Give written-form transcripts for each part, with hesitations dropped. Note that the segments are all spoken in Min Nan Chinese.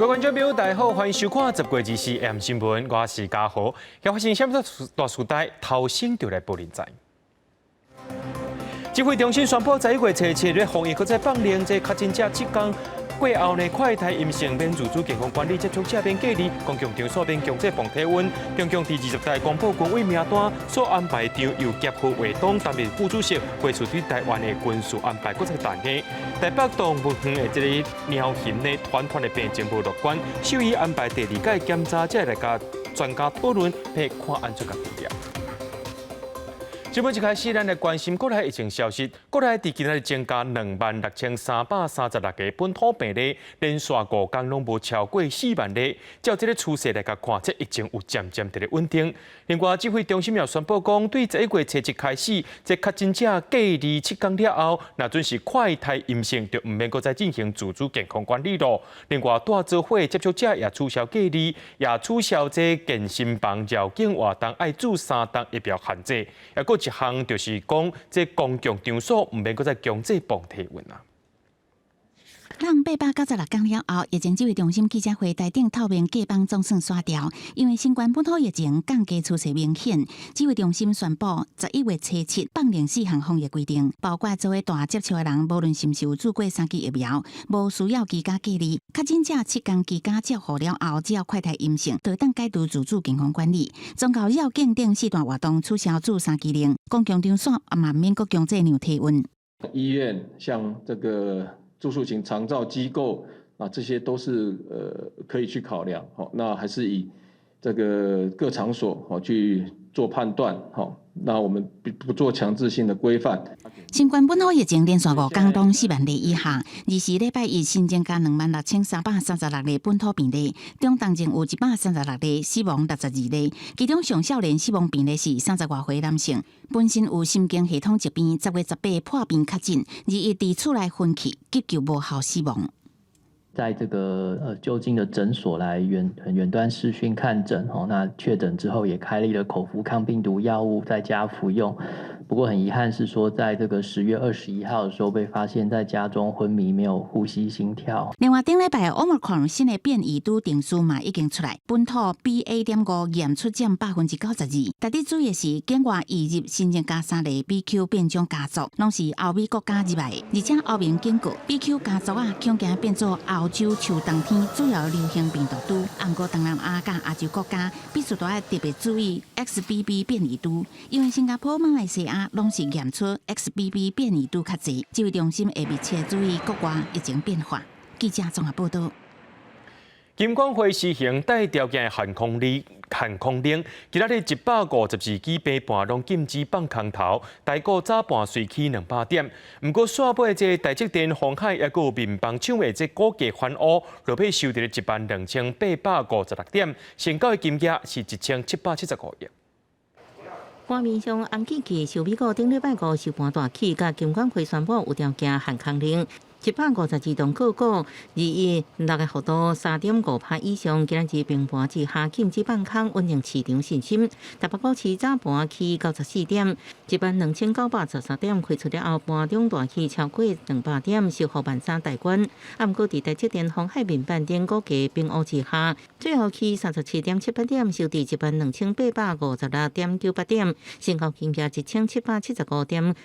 各位觀眾朋友，大家好，歡迎收看10月24 M 新聞，我是嘉豪。現發生啥物大事代，頭先就來報恁知。指揮中心宣布，11月初七日防疫閣再放靈，這確診者7天過後呢，快篩陰性免自主健康管理，接觸者免隔離，公共場所免強制磅體溫。中共佇20大公布軍委名單，所安排張又俠和衛東擔任副主席，過去對台灣的軍事安排閣再彈起。台北動物園的這个貓熊呢，團團的病情無樂觀，獸醫安排第二屆檢查，才會來佮專家討論，欲看按怎共治療。這擺一開始，咱來關心國內疫情消息。國內佇今仔日增加26,336個本土病例，連續5天攏無超過4萬例。照這个趨勢來共看，這疫情有漸漸佇咧穩定。另外，指揮中心也宣布講，對11月初七開始，這確診者隔離7天了後，若準是快篩陰性，就毋免閣再進行自主健康管理囉。另外，帶做伙接觸者也取消隔離，也取消這健身房繞境活動愛注三針疫苗限制。也閣一項就是講，這公共場所毋免閣再強制磅體溫啊。人896天了後，疫情指揮中心記者會台頂透明隔板總算煞掉，因為新冠本土疫情降低趨勢明顯。指揮中心宣布，11月初七放靈四項防疫規定，包括做伙大接觸的人，無論是毋是有注過三劑疫苗，無需要居家隔離。確診者7天居家照護了後，只要快篩陰性，就當解除自主健康管理。宗教繞境等四大活動取消注三劑令，公共場所也嘛免閣強制量體溫。醫院像這個住宿型長照機構啊，這些都是可以去考量。好，那還是以這個各場所好去做判斷。好，那我們不做強制性的規範。新冠本土疫情連續5天攏4萬例以下，二四禮拜一新增加26,336例本土病例，中重症有136例，死亡62例。其中上少年死亡病例是30外歲男性，本身有神經系統疾病，10月18破病確診，21佇厝內昏去，急救無效死亡。在這個就近的診所來遠遠端視訊看診，吼，那確診之後也開立了口服抗病毒藥物在家服用。不過很遺憾是說，在這個10月21號的時候被發現在家中昏迷，沒有呼吸心跳。另外，頂禮拜 Omicron 新的變異株定序嘛已經出來，本土 BA.5驗出佔92%。值得注意的是，境外移入新增加三例 BQ 變種家族，攏是歐美國家入來的，而且歐盟警告 BQ 家族啊，恐驚變做歐洲秋冬天主要流行病毒株。毋過東南亞佮亞洲國家必須都愛特別注意 XBB 變異株，因為新加坡、馬來西亞攏是驗出 XBB 變異株較濟，指揮中心會密切注意國外疫情變化。記者綜合報道。金管會實行帶條件的限空令，限空令，今仔日152支平盤攏禁止放空頭，台股早盤隨起200點。毋過煞尾這台積電、鴻海抑閣有面板廠的這股價翻烏，落尾收佇12,856點，成交的金額是1775億。盤面上紅起起，受美股頂禮拜五收盤大起，佮金管會宣布有條件限空令。152檔個股，216个幅度3.5趴以上，今仔日平盤之下禁止放空，穩定市場信心。台北股市早盤起94點，12,913點開出了後，盤中大起超過200點，收復萬三大關。啊，毋過佇台積電、鴻海面板等股價平烏之下，最後起37.78點，收佇12,856.98點，成交金額1775.01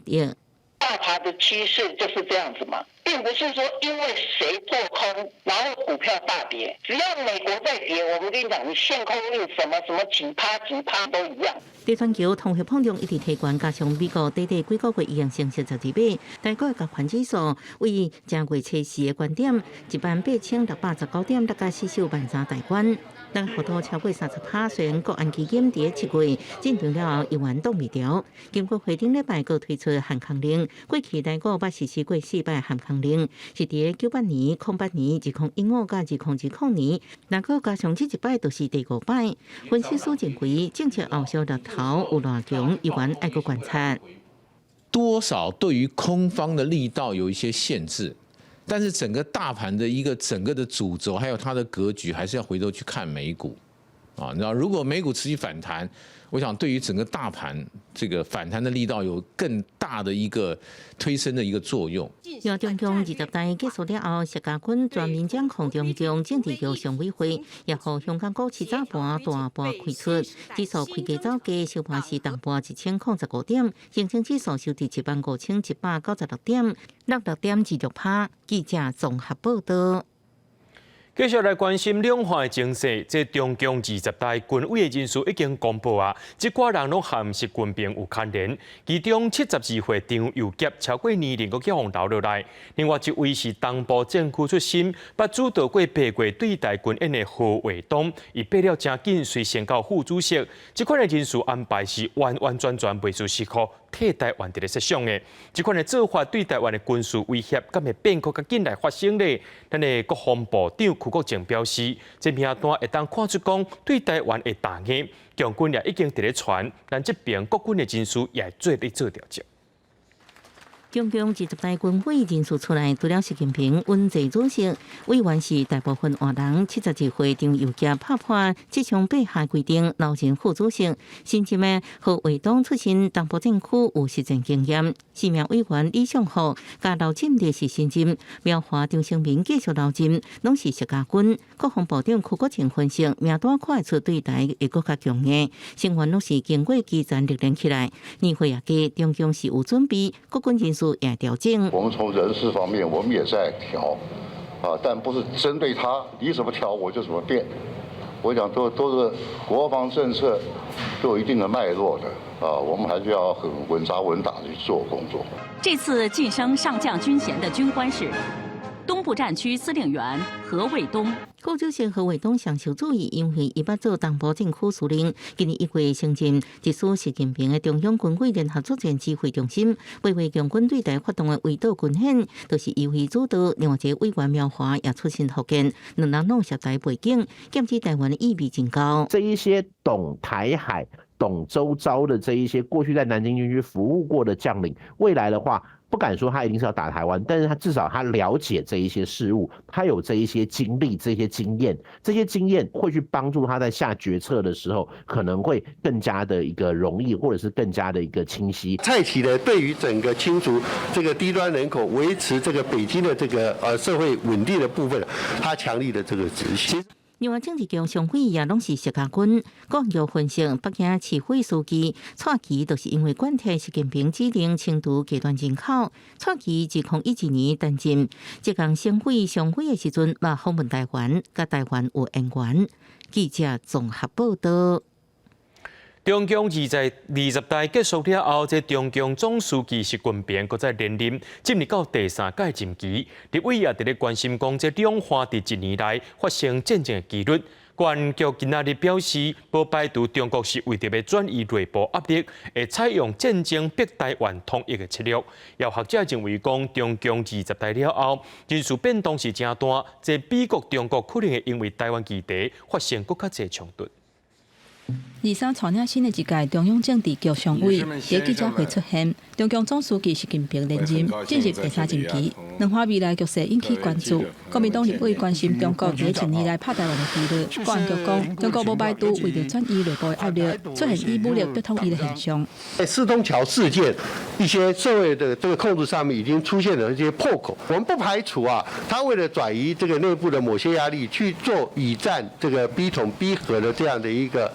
億。大盤的趨勢就是這樣子嘛，並不是說因為誰做空，然後股票大跌。只要美國在跌，我們跟你講，你限空令什麼什麼幾趴幾趴都一樣。佇全球通貨膨脹一直提懸，加上美國短短幾個月已經升息12碼，台股加權指數為正月初四的高點18,619點，來共死守萬三大關。但幅度超過30趴，雖然國安基金佇7月進場了後，猶原擋袂牢。金管會頂禮拜閣推出限空令，過去台股捌實施過四擺限空令，是佇98年、08年、2015佮2020年，若閣加上這一擺，就是第五擺。分析師認為，政策後續力頭有偌強，猶原愛閣觀察。多少對於空方的力道有一些限制。但是整個大盤的一個整個的主軸，還有它的格局，還是要回頭去看美股。啊。你知道，如果美股持續反彈，我想對於整個大盤這個反彈的力道有更大的一個推升的一個作用。中共二十大結束了後，習家軍全面掌控中共政治局常委會，也予香港股市早盤大盤開出，指數開低走低，收盤時重盤1015點，上證指數收佇15,196點，落6.26%。記者綜合報道。繼續來關心兩岸的情勢，這中共二十大軍委的人事已經公布啊，這掛人攏和習近平有牽連，其中72歲張又俠超過年齡，閣去予留落來。另外一位是東部戰區出身，捌主導過八月對台軍演的何衛東，伊爬了誠緊，隨升到副主席。這款的人事安排是完完全全袂輸適合替台灣佇咧設想的。這款的做法對台灣的軍事威脅，敢會變閣較緊來發生咧？咱的國防部長邱國正表示，這名單會當看出講對台灣會打壓，共軍也已經佇咧傳，咱這邊國軍的人事也會做咧做調整。中共二十大軍委人事出來，除了習近平穩坐主席，委員是大部分換人。72歲張又俠拍破七上八下規定，留任副主席。新任的何衛東出身東部戰區，有實戰經驗。四名委員李尚福佮劉振立是新任，苗華、張升民繼續留任，攏是習家軍。國防部長邱國正分析，名單看會出對台會閣較強硬，成員攏是經過基層歷練起來，年歲也加，中共是有準備，國軍人事也調整。我們從人事方面，我們也在調，啊，但不是針對他，你怎麼調我就怎麼變。我講都是國防政策都有一定的脈絡的，啊，我們還是要很穩紮穩打的去做工作。這次晉升上將軍銜的軍官是東部戰區司令員何衛東。副主席何衛東上受注意，因為伊捌做東部戰區司令，今年1月升任直屬習近平的中央軍委聯合作戰指揮中心，八月共軍對台發動的圍島軍演，都是伊為主導。另外一個委員苗華也出身福建，兩人攏涉台背景，劍指台灣的意味真高。這一些懂台海、懂周遭的這一些過去在南京軍區服務過的將領，未來的話，不敢說他一定是要打台灣，但是他至少他了解這一些事物，他有這一些經歷、這些經驗，這些經驗會去幫助他在下決策的時候，可能會更加的一個容易，或者是更加的一個清晰。蔡奇呢，對於整個清除這個低端人口、維持這個北京的這個社會穩定的部分，他強力的這個執行。另外，政治局常委也攏是習家軍。國安局分析，北京市委書記蔡奇就是因為貫徹習近平指令清除低端人口。蔡奇2012年擔任浙江省委常委的時陣，嘛訪問台灣，佮台灣有淵源。記者綜合報道。中共二十大結束了後，這中共總書記習近平閣再連任，進入到第三屆任期。立委也佇咧關心講，這兩岸佇一年內發生戰爭的幾率。國安局今仔日表示，無排除中國是為著欲轉移內部壓力，會採用戰爭逼台灣統一的策略。有學者認為講，中共二十大了後，人事變動是誠大，這美國、中國可能會因為台灣議題發生閣較濟衝突。 23帶領新的一屆中央政治局常委佇記者會出現，中共總書記習近平連任，進入第三任期。兩岸未來局勢引起關注。國民黨立委關心中國佇一年來拍台灣的幾率。國安局講，中國無排除為著轉移內部的壓力，出現以武力逼統一的現象。在四通橋事件，一些社會的這個控制上面已經出現了一些破口。我們不排除啊，他為了轉移這個內部的某些壓力，去做以戰這個逼統逼和的這樣的一個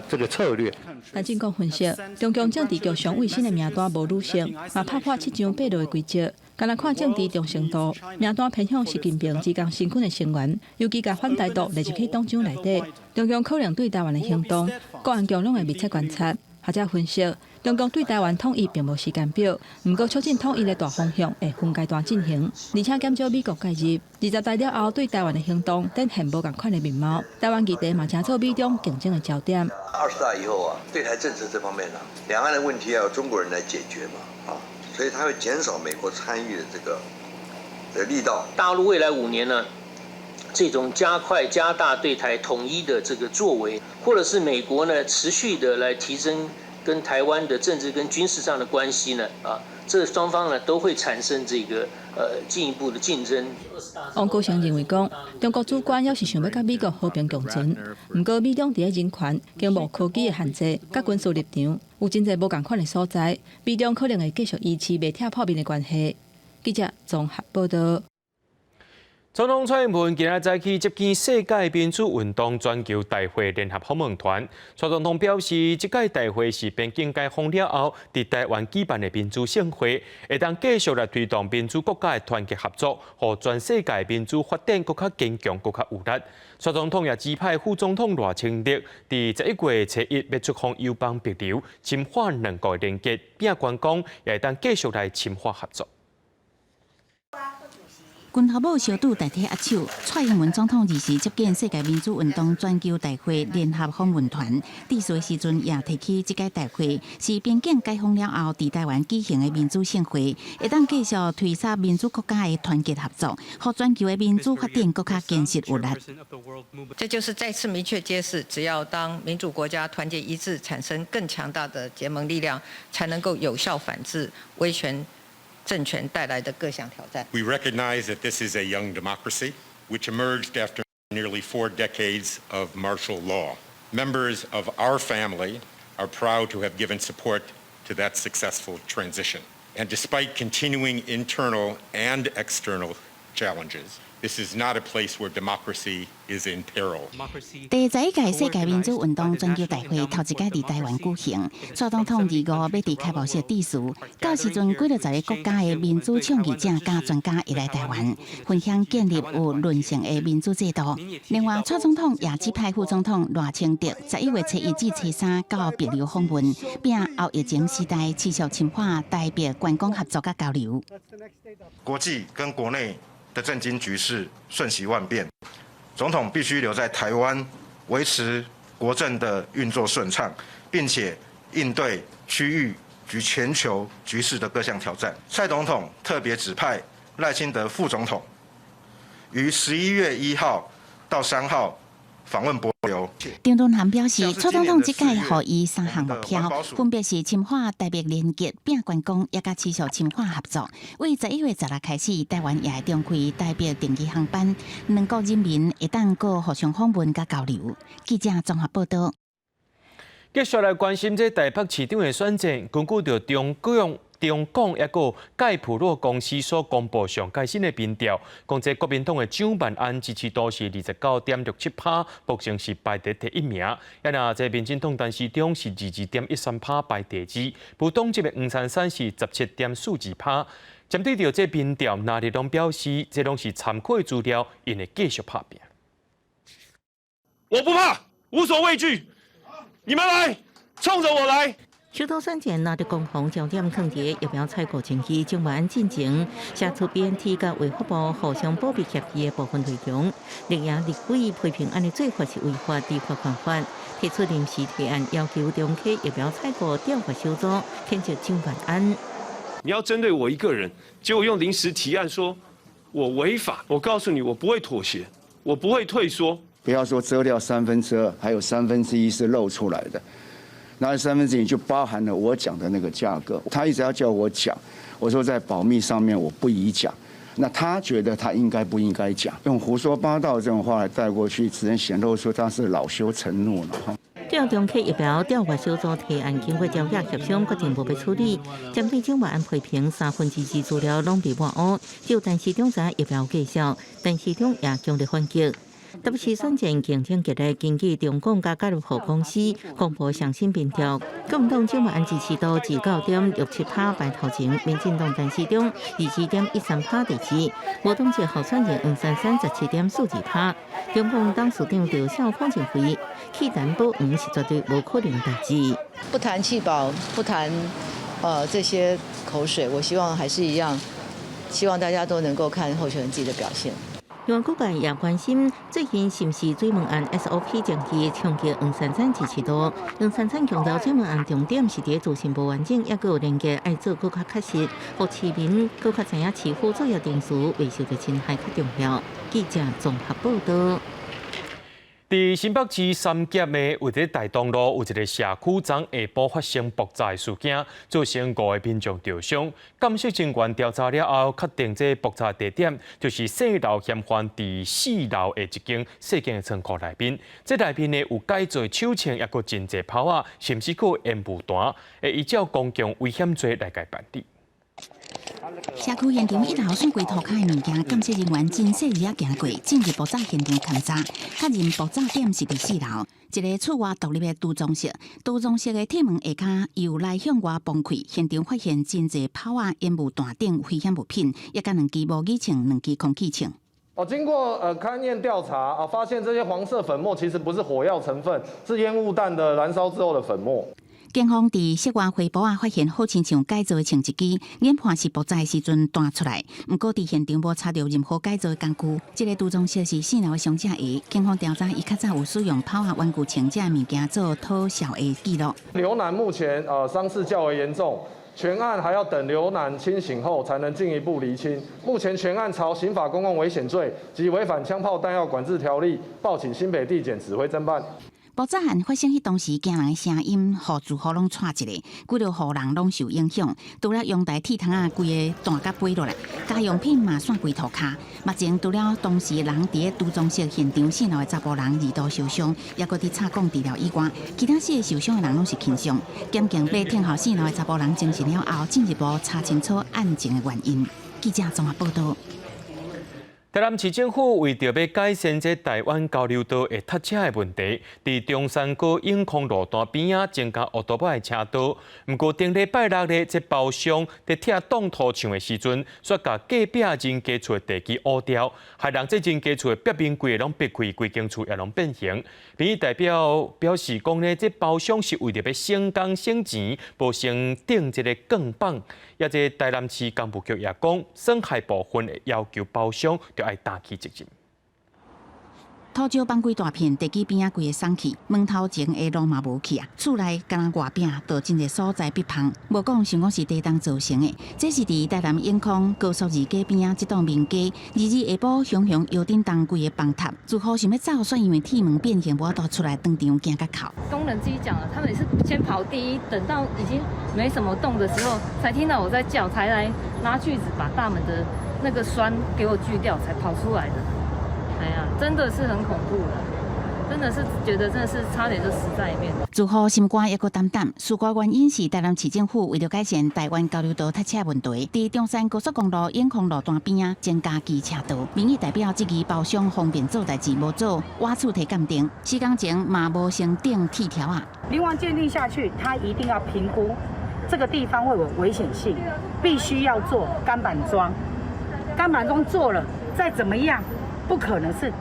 這個策略。陳進國分析，中共政治局常委新的名單無女性，嘛拍破七上八落的規則。敢若看政治忠誠度，名單偏向習近平之江新軍的成員，尤其共反台獨列入去黨章內底。中共可能對台灣的行動，國安局攏會密切觀察。學者分析，中共對台灣統一並無時間表，毋過促進統一的大方向會分階段進行，而且減少美國介入。二十大了後，對台灣的行動展現無仝款的面貌。台灣議題嘛，成做美中競爭的焦點。二十大以後啊，對台政策這方面呢，兩岸的問題要由中國人來解決嘛，啊，所以他會減少美國參與的這個的力道。大陸未來5年呢，這種加快加大對台統一的這個作為，或者是美國呢持續的來提升跟台灣的政治跟軍事上的關係呢，啊，這雙方呢都會產生這個進一步的競爭。王高成認為講，中國主權猶是想欲佮美國和平共存，毋過美中佇咧人權、經貿科技的限制、佮軍事立場，有真濟無仝款的所在，美中可能會繼續維持袂拆破面的關係。記者綜合報道。總統蔡英文今仔早起接見世界民主運動全球大會聯合訪問團。蔡總統表示，這屆大會是邊境解封了後，佇台灣舉辦的民主盛會，會當繼續來推動民主國家的團結合作，予全世界民主發展閣較堅強、閣較有力。蔡總統也指派副總統賴清德，佇11月初一欲出訪友邦帛琉，深化兩國的連結，並關講也會當繼續來深化合作。軍頭母相拄代替握手，蔡英文總統二時接見世界民主運動全球大會聯合訪問團，致辭的時陣也提起這屆大會是邊境解封了後，佇台灣舉行的民主盛會，會當繼續推捒民主國家的團結合作，予全球的民主發展閣較堅實有力。這就是再次明確揭示，只要當民主國家團結一致，產生更強大的結盟力量，才能夠有效反制威權政權帶來的各項挑戰。 We recognize that this is a young democracy, which emerged after nearly 4 decades of martial law. Members of our family are proud to have given support to that successful transition. And despite continuing internal and external challenges, this is not a place where democracy is in peril. 第11屆世界民主運動全球大會頭一擺佇台灣舉行，蔡總統二五欲佇開幕式致辭，到時陣幾落十个國家的民主倡議者佮專家會來台灣，分享建立有韌性的民主制度。另外，蔡總統也指派副總統賴清德11月初一至初三到帛琉訪問，並後疫情時代持續深化台帛觀光合作佮交流。國際跟國內的政經局勢瞬息萬變，總統必須留在台灣，維持國政的運作順暢，並且應對區域及全球局勢的各項挑戰。蔡總統特別指派賴清德副總統於11月1號到3號訪問帛琉。張敦涵表示，蔡總統這屆予伊三項目標，分別是深化台帛連結、拼觀光，也佮持續深化合作。為11月16開始，台灣也會重開台帛定期航班，兩國人民會當閣互相訪問佮交流。記者綜合報道。繼續來關心這台北市長的選戰，根據著中共、中廣抑閣蓋普洛公司所公布上蓋新的民調，講這國民黨的蔣萬安支持度是29.67%，目前是排佇第一名。啊若這民進黨陳時中是22.13%排第二，無黨籍的黃珊珊是17.42%。針對著這民調，藍綠攏表示，這攏是參考的資料，𪜶會繼續拍拼。我不怕，無所畏懼，你們來，衝着我來。首都選戰，藍綠攻防焦點囥佇疫苗採購程序，蔣萬安進前寫出 BNT 佮衛福部互相保密協議的部分內容，綠營立委批評按呢做法是違法知法犯法，提出臨時提案，要求中科疫苗採購調查小組譴責蔣萬安。你要針對我一個人，結果用臨時提案說我違法，我告訴你，我不會妥協，我不會退縮。不要說遮掉2/3，還有1/3是露出來的。那1/3就包含了我講的那個價格，他一直要叫我講，我說在保密上面我不宜講，那他覺得他應該不應該講，用胡說八道這種話來帶過去，只能顯露出他是惱羞成怒了哈。對中科疫苗調查小組提案經過朝野協商，決定無欲處理。針對蔣萬安批評2/3資料攏被抹烏，只有陳時中知疫苗價數，陳時中也強烈反擊。特別是選戰競爭激烈，根據中廣佮蓋洛普公司公布上新民調，國民黨蔣萬安支持度29.67%排頭前，民進黨陳時中22.13%第二，無黨籍候選人黃珊珊17.42%。中共董事長趙少康認為，棄陳保黃是絕對無可能代誌。不談棄保，不談這些口水，我希望還是一樣，希望大家都能夠看候選人自己的表現。另外，各界也關心最近是毋是水門案 SOP 程序衝擊黃珊珊支持度。黃珊珊強調，水門案重點是佇資訊無完整，抑閣有連結愛做閣較確實，予市民閣較知影市府作業程序袂受著侵害較重要。記者綜合報道。佇新北市三峽的有一个大東路，有一个社區昨下晡發生爆炸事件，造成五个民眾著傷。鑑識人員調查了後，確定這爆炸地點就是四樓嫌犯佇四樓的一間細間的倉庫內面。這內面呢有改造手槍，抑閣真濟炮仔，甚至閣有煙霧彈，會依照公共危險罪來共辦理。社區現場一樓散規塗跤的物件，鑑識人員真細膩仔行過，進入爆炸現場勘查，確認爆炸點是佇四樓，一个厝外獨立的儲藏室，儲藏室的鐵門下跤由內向外崩開，現場發現真濟炮仔、煙霧彈等危險物品，抑佮兩支模擬槍、兩支空氣槍。哦，經過勘驗調查啊，發現這些黃色粉末其實不是火藥成分，是煙霧彈的燃燒之後的粉末。警方佇室外火簿仔發現好親像改造的槍一支，研判是爆炸的時陣彈出來。毋過佇現場無查著任何改造的工具。這个儲藏室是四樓的傷者的，警方調查伊較早有使用炮仔、玩具槍這物件做討笑的記錄。劉男目前傷勢較為嚴重，全案還要等劉男清醒後才能進一步釐清。目前全案朝刑法公共危險罪及違反槍炮彈藥管制條例報請新北地檢指揮偵辦。爆炸案發生彼當時，驚人的聲音，予住戶攏掣一下，幾落戶人攏受影響。除了陽台鐵窗仔規个彈甲飛落來，家用品嘛散規塗跤。目前除了當時人佇咧儲藏室現場四樓的查埔人二度受傷，抑閣佇插管治療以外，其他四个受傷的人攏是輕傷。檢警欲聽候四樓的查埔人精神了後，進一步查清楚案情的原因。記者綜合報道。台南市政府為著欲改善這台灣交流道會塞車的問題，佇中山閣永康路段邊仔增加烏托邦的車道。毋過頂禮拜六咧，這包商佇拆擋土牆的時陣，煞共隔壁人家厝的地基挖掉，害人這人家厝的壁面規个攏爿開，規間厝也攏變形。民意代表表示講咧，這包商是為著欲省工省錢，無先釘這个鋼板。抑這台南市工務局也講，損害部分會要求包商著愛擔起責任。土石崩規大片，地基邊仔規个鬆去，門頭前的路嘛無去啊。厝內敢若外壁都真濟所在爿縫，無講想講是地動造成的。這是佇台南永康高速二街邊仔這棟民家，二日下晡雄雄搖振動規个崩塌，住戶想欲走，煞因為鐵門變形無法度出來，當場驚甲哭。工人自己講了，他們也是先跑第一，等到已經沒什麼動的時候，才聽到我在叫，才來拉鋸子把大門的那個栓給我鋸掉，才跑出來的。哎呀，真的是很恐怖的，真的是覺得真的是差點就死在裡面。住戶心肝抑閣膽膽，事故原因是台南市政府為著改善台灣交流道塞車問題，佇中山高速公路永康路段邊仔增加機車道。民意代表質疑包商方便做代誌無做瓦厝體鑑定，施工前嘛無先釘鐵條仔。林王鑑定下去，他一定要評估這個地方會有危險性，必須要做鋼板樁。鋼板樁做了，再怎麼樣，不可能是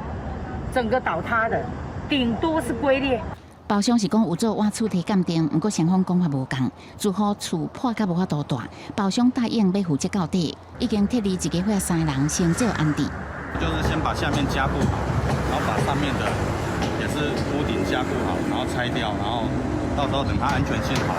整個倒塌的，頂多是龜裂。包商是講有做瓦厝體鑑定，毋過雙方講法無仝，住戶厝破甲無法度蹛，包商答應欲負責到底，已經撤離一家伙三个人先做安置。就是先把下面加固好，然後把上面的也是屋頂加固好，然後拆掉，然後到時候等它安全性好，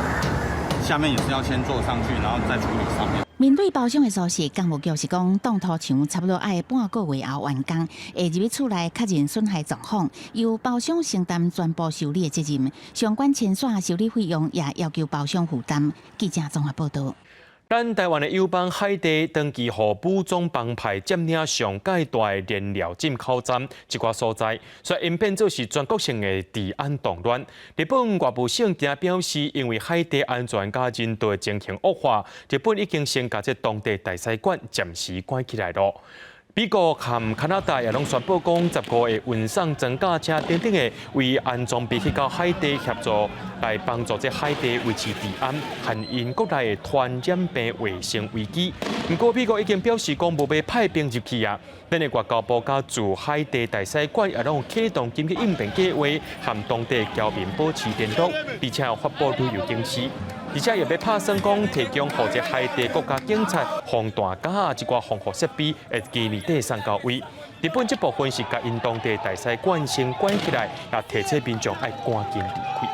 下面也是要先做上去，然後再處理上面。面對包商的消息，工務局是講擋土牆差不多愛半個月後完工，會入去厝內確認損害狀況，由包商承擔全部修理的責任。相關牽涉修理費用也要求包商負擔。記者綜合報道。咱台灣的友邦海地長期予武裝幫派佔領上蓋大的燃料進口站這寡所在，所以演變做是全國性的治安動亂。日本外務省今表示，因為海地安全佮人道的情形惡化，日本已經先共這當地大使館暫時關起來囉。美國和加拿大也攏宣布講，15個運送裝甲車等等的，為安裝備去到海地協助來幫助這海地維持治安，和𪜶國內的傳染病衛生危機。毋過美國已經表示講，無欲派兵入去啊。咱的外交部佮駐海地大使館也攏啟動緊急應變計劃，和當地僑民保持聯絡，而且發布旅遊警示。而且也欲拍算講，提供予這海地國家警察防彈甲這寡防護設備，會今年底送到位。日本這部分是共𪜶當地大使館先關起來，也提醒民眾愛趕緊離開。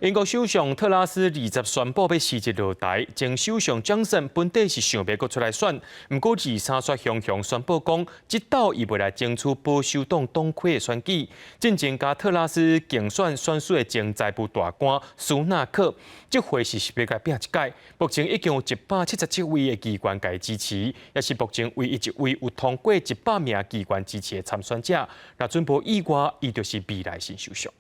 英國首相特拉斯二十宣布欲辭職落台，前首相強生本底是想欲閣出來選，毋過二三煞雄雄宣布講，這鬥伊袂來爭取保守黨黨魁的選舉。進前佮特拉斯競選選輸的前財部大官蘇納克，這回是欲共伊拚一擺。目前已經有177位的議員共伊支持，也是目前唯一一位有通過100名議員支持的參選者。若準無意外，伊就是未來新首相。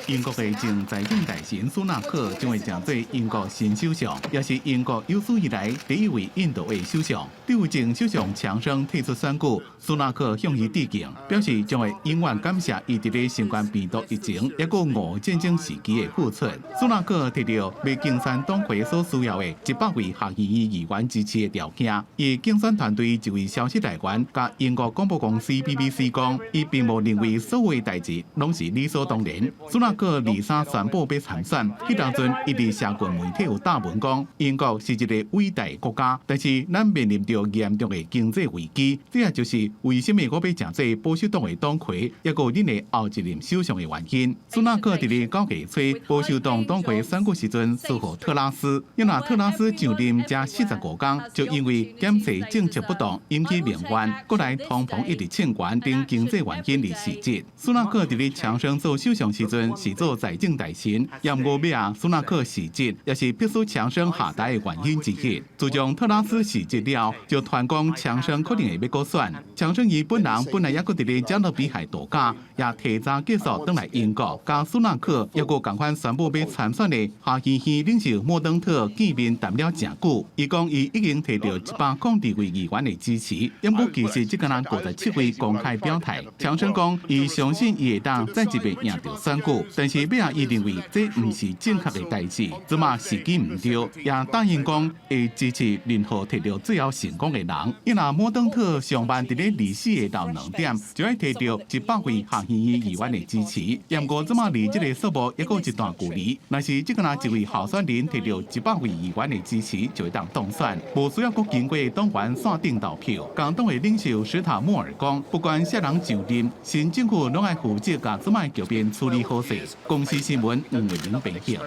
英國的前財政大臣蘇納克將會成做英國新首相，也是英國有史以來第一位印度裔首相。對於前首相強生退出選舉，蘇納克向伊致敬，表示將會永遠感謝伊佇咧新冠病毒疫情抑閣俄烏戰爭時期的付出。蘇納克提著欲競選黨魁所需要的100位下議院議員支持的條件，伊競選團隊一位消息來源佮英國廣播公司 BBC 講，伊並無認為所有代誌攏是理所當然。蘇納克二三宣布欲參選，彼當陣伊佇社群媒體有貼文講，英國是一个偉大國家，但是咱面臨著嚴重的經濟危機，這也就是為啥物我欲成做保守黨的黨魁，抑閣恁的後一任首相的原因。蘇納克佇咧9月初保守黨黨魁選舉時陣輸予特拉斯，因為特拉斯上任才45工，就因為減稅政策不當引起民怨，閣來通膨一直衝懸等經濟原因而辭職。蘇納克佇咧強生做首相時陣是做財政大臣，也毋過尾仔蘇納克辭職，也是迫使強生下台的原因之一。自從特拉斯辭職了，就傳講強生可能會欲閣選。強生伊本人本來猶閣佇咧加勒比海度假，也提早結束轉來英國，佮蘇納克抑閣仝款宣布欲參選的下議院領袖莫登特見面談了誠久。伊講伊已經提著102位議員的支持，毋過其實只敢若57位公開表態。強生講伊相信伊會當再一擺贏著選舉，但是尾仔伊認為這毋是正確的代誌，這馬時機毋對，也答應講會支持任何提著最後成功的人。伊若莫登特上萬佇咧24下晝2點，就愛提著100位下議院議員的支持。毋過這馬離這个數目猶閣有一段距離。若是只敢若一位候選人提著100位議員的支持，就會當當選，無需要閣經過黨員線頂投票。工黨的領袖史塔莫爾講，不管啥人上任，新政府攏愛負責共這擺局面處理好勢。公視新聞黃慧玲編譯。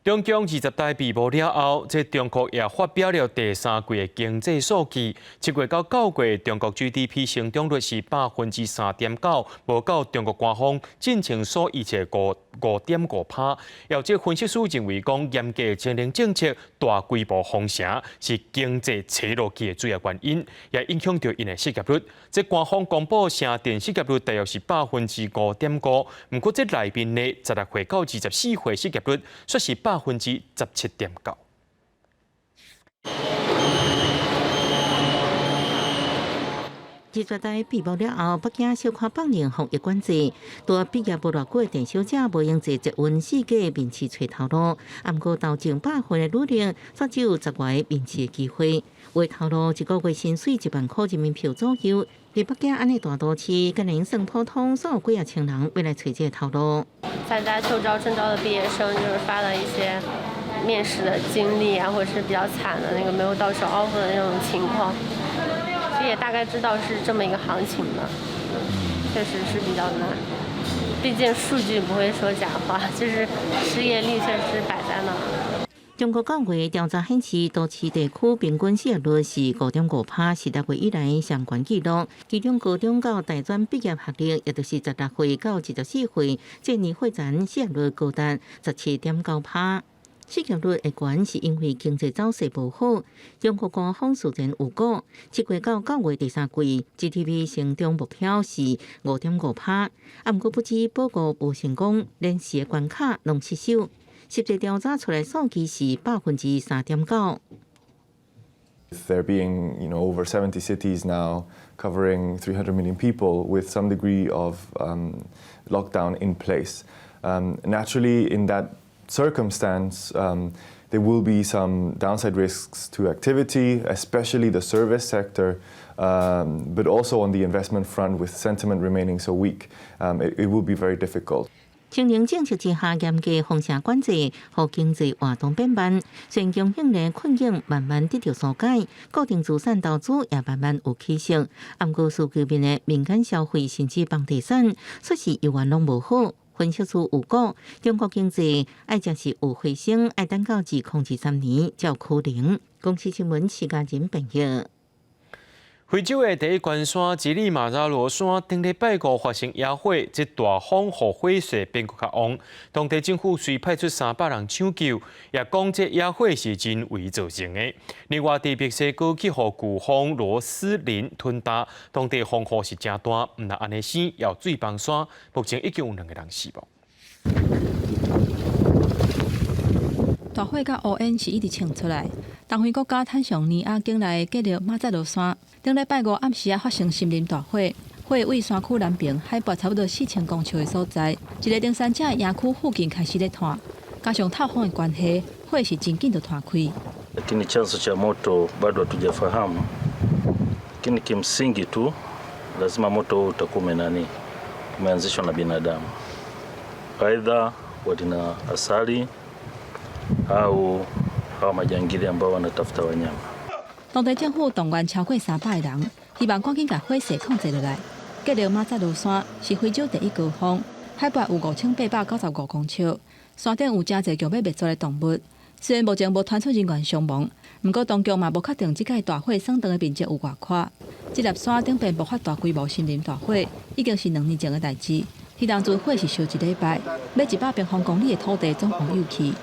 中共二十大閉幕了後，這中國也發表了第三季的經濟數據。7月到9月，中國 GDP 成長率是3.9%，無夠中國官方進前所預測5.5%。有這分析師認為講，嚴格清零政策、大規模封城是經濟衰落去的主要原因，也影響著𪜶的失業率。這官方公布城鎮失業率大約是5.5%，毋過這內面的16歲到24歲失業率，卻是17.9%。二十大閉幕了後，北京小可放寬防疫管制，拄畢業無偌久的鄭小姐無閒坐捷運四界面試揣頭路，毋過投前100份的履歷，煞只有10外个面試的機會。有的頭路一個月薪水1萬箍人民幣左右。佇北京按呢大都市，敢會算普通，煞有幾仔千人欲來揣這个頭路。參加秋招、春招的畢業生，就是發了一些面試的經歷啊，或者是比較慘的那個沒有到手 offer 的那種情況，其實也大概知道是這麼一個行情吧。確實是比較難，畢竟數據不會說假話，就是失業率確實擺在那。中國九月調查顯示，都市地區平均失業率是5.5%，是6月以來上懸紀錄。其中高中到大專畢業學歷，也就是16歲到24歲，這年歲層失業率高達17.9%。失業率會懸是因為經濟走勢無好。中國官方事前有講，7月到9月第三季 GDP 成長目標是5.5%，啊，毋過不止保五無成功，連四个關卡攏失守。實際調查出來數據是3.9%。 There being over 70 cities now covering 300 million people with some degree of lockdown in place. Naturally, in that circumstance, there will be some downside risks to activity, especially the service sector, but also on the investment front, with sentiment remaining so weak, it will be very difficult. 清零政策之下，嚴格封城管制，予經濟活動變慢，雖然供應鏈困境慢慢得著紓解，固定資產投資也慢慢有起色。毋過需求面的民間消費甚至房地產，煞是猶原攏無好。分析師有講，中國經濟愛才是有回升，愛等到2023年才有可能。公視新聞徐家仁編譯。非洲的第一懸山乞力馬扎羅山，頂禮拜五發生野火，這大風予火勢變閣較旺。當地政府遂派出300人搶救，也講這野火是人為造成的。另外，佇墨西哥去予颶風羅斯林吞焦，當地風雨是誠大，毋但按呢生，也有水崩山，目前已經有兩個人死亡。大火佮烏煙是一直衝出來。東非國家坦桑尼亞境內的吉力馬扎羅山，頂禮拜五暗時仔發生森林大火，火位山區南邊海拔差不多4000公尺的所在，一个登山者的營區附近開始咧湠，加上透風的關係，火是真緊就湠開。 Lakini chanzo cha moto bado hatujafahamu, lakini kimsingi tu lazima moto huu utakuwa umenani umeanzishwa na binadamu, aidha walina asali au hawa majangili ambao wanatafuta wanyama。當地政府動員超過300個人，希望趕緊共火勢控制落來。吉力馬扎羅山是非洲第一高峰，海拔有5895公尺，山頂有誠濟強欲滅絕的動物。雖然目前無傳出人員傷亡，毋過當局嘛無確定這擺大火損斷的面積有偌闊。這粒山頂邊爆發大規模森林大火，已經是2年前的代誌。彼當陣火是燒一禮拜，欲100平方公里的土地總烏有去。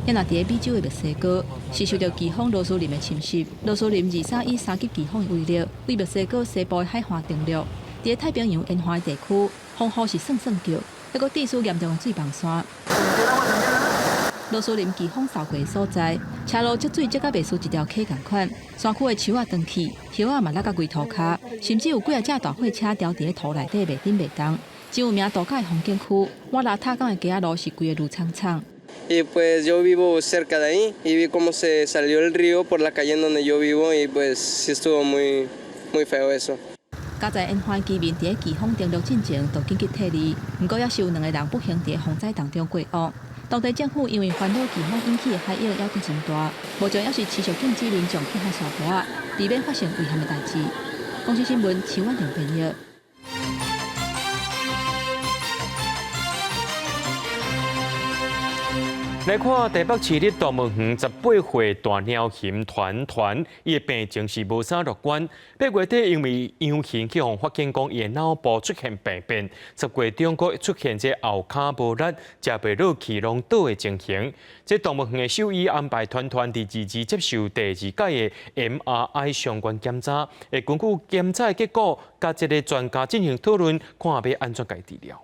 也若佇咧美洲的墨西哥，是受著颶風羅斯林的侵襲。羅斯林23以3級颶風的威力，對墨西哥西部的海岸登陸。佇咧太平洋沿岸的地區，風雨是算算叫，抑閣致使嚴重的水崩山。羅斯林颶風掃過的所在，車路積水積甲袂輸一條溪仝款，山區的樹仔斷去，葉仔嘛落甲規塗跤，甚至有幾仔隻大貨車牢佇咧塗內底袂振袂動。真有名度假的風景區，瓦拉塔港的街仔路是規个挐氅氅。 Y pues yo vivo cerca de ahí y vi cómo se salió el río por la calle en donde yo vivo y pues sí estuvo muy muy feo eso。加在沿岸居民佇咧颶風登陸進前就緊急撤離，毋過猶是有兩個人不幸佇咧風災當中過往。當地政府因為煩惱颶風引起的海湧猶閣真大，目前猶是持續禁止民眾去海沙灘，避免發生危險的代誌。公視新聞徐婉玲編譯。來看台北市立動物園18歲大貓熊團團，伊的病情是無啥樂觀。8月底因為陽性去予發現講伊的腦部出現病變，10月中閣出現這後跤無力、食袂落去、攏倒的情形。這動物園的獸醫安排團團佇二二接受第二屆的 MRI 相關檢查，會根據檢查的結果，佮這个專家進行討論，看欲按怎共伊治療。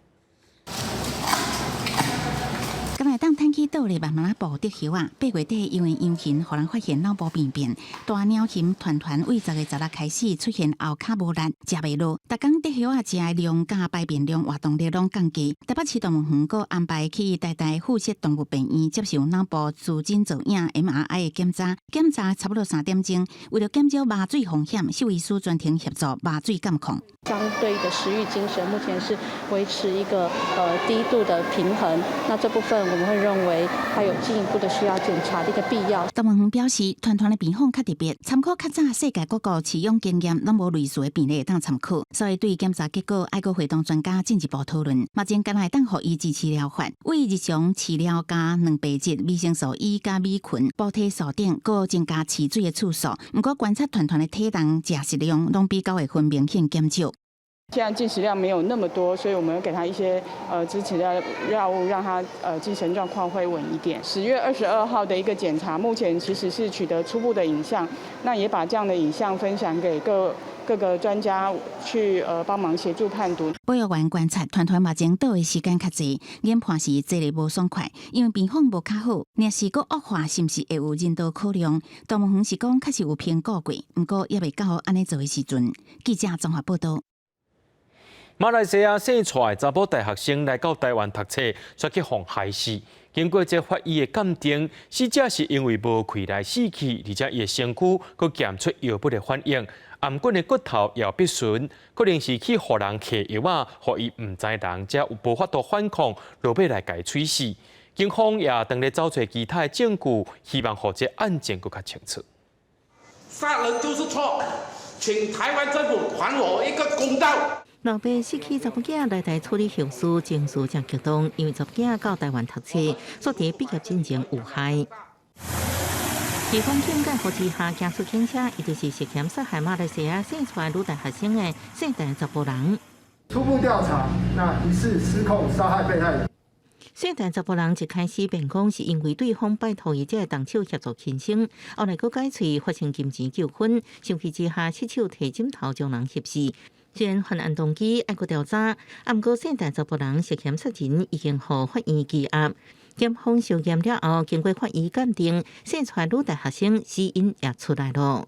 敢會當趁去倒咧慢慢仔步得葉仔。8月底因為陽性，予人發現腦部病變，大貓熊團團為10月16開始出現後跤無力、食袂落，逐工得葉仔食的量佮排便量、活動力攏降低。台北市動物園閣安排去台大附設動物病院接受腦部磁振造影 MRI 的檢查，檢查差不多3點鐘。為著減少麻醉風險，獸醫師全程協助麻醉監控。相對的食慾精神目前是維持一個低度的平衡，那這部分我們會認為還有進一步的需要檢查的一個必要。動物園表示，團團的病況較特別，參考較早世界各國飼養經驗，攏無類似的病例會當參考，所以對檢查結果愛閣會同專家進一步討論。目前敢若會當予伊支持療法，為日常飼料加蛋白質、維生素 E 佮米群、補體素等，閣增加飼水的次數。毋過觀察團團的體重、食食量，攏比9月份明顯減少。現在進食量沒有那麼多，所以我們給他一些支持的藥物，讓他精神狀況會穩一點。10月22號的一個檢查，目前其實是取得初步的影像，那也把這樣的影像分享給各個專家去幫忙協助判讀。保育員觀察團團目前倒的時間較濟，研判是坐得無爽快，因為病況無較好，若是閣惡化，是毋是會有人道考量？動物園是講確實有評估過，毋過猶未到按呢做的時陣。記者綜合報道。馬來西亞姓蔡的查某大學生來到台灣讀冊，卻去予害死。經過這法醫的鑑定，死者是因為無氣來死去，而且伊的身軀閣檢出藥物的反應，頷頸的骨頭也有篦損，可能是去予人下藥仔，予伊毋知人，才有無法度反抗，落尾來共伊喙死。警方也正咧找揣其他的證據，希望予這案情閣較清楚。殺人就是錯，請台灣政府還我一個公道。老爸失去查某囝來台處理後事，情緒誠激動，因為查某囝到台灣讀冊，煞佇畢業進前遇害。地方警戒護之下，行出警車，伊就是涉嫌殺害馬來西亞姓蔡女大學生的姓陳查埔人。初步調查，那疑似失控殺害被害人。姓陳查埔人一開始辯講是因為對方拜託伊這個動手協助輕生，後來閣改喙發生金錢糾紛，生氣之下失手提枕頭將人翕死。雖然犯案動機猶閣調查，毋過姓陳查埔人涉嫌殺人已經予法院羈押。檢方相驗了後，經過法醫鑑定，姓蔡女大學生死因也出來了。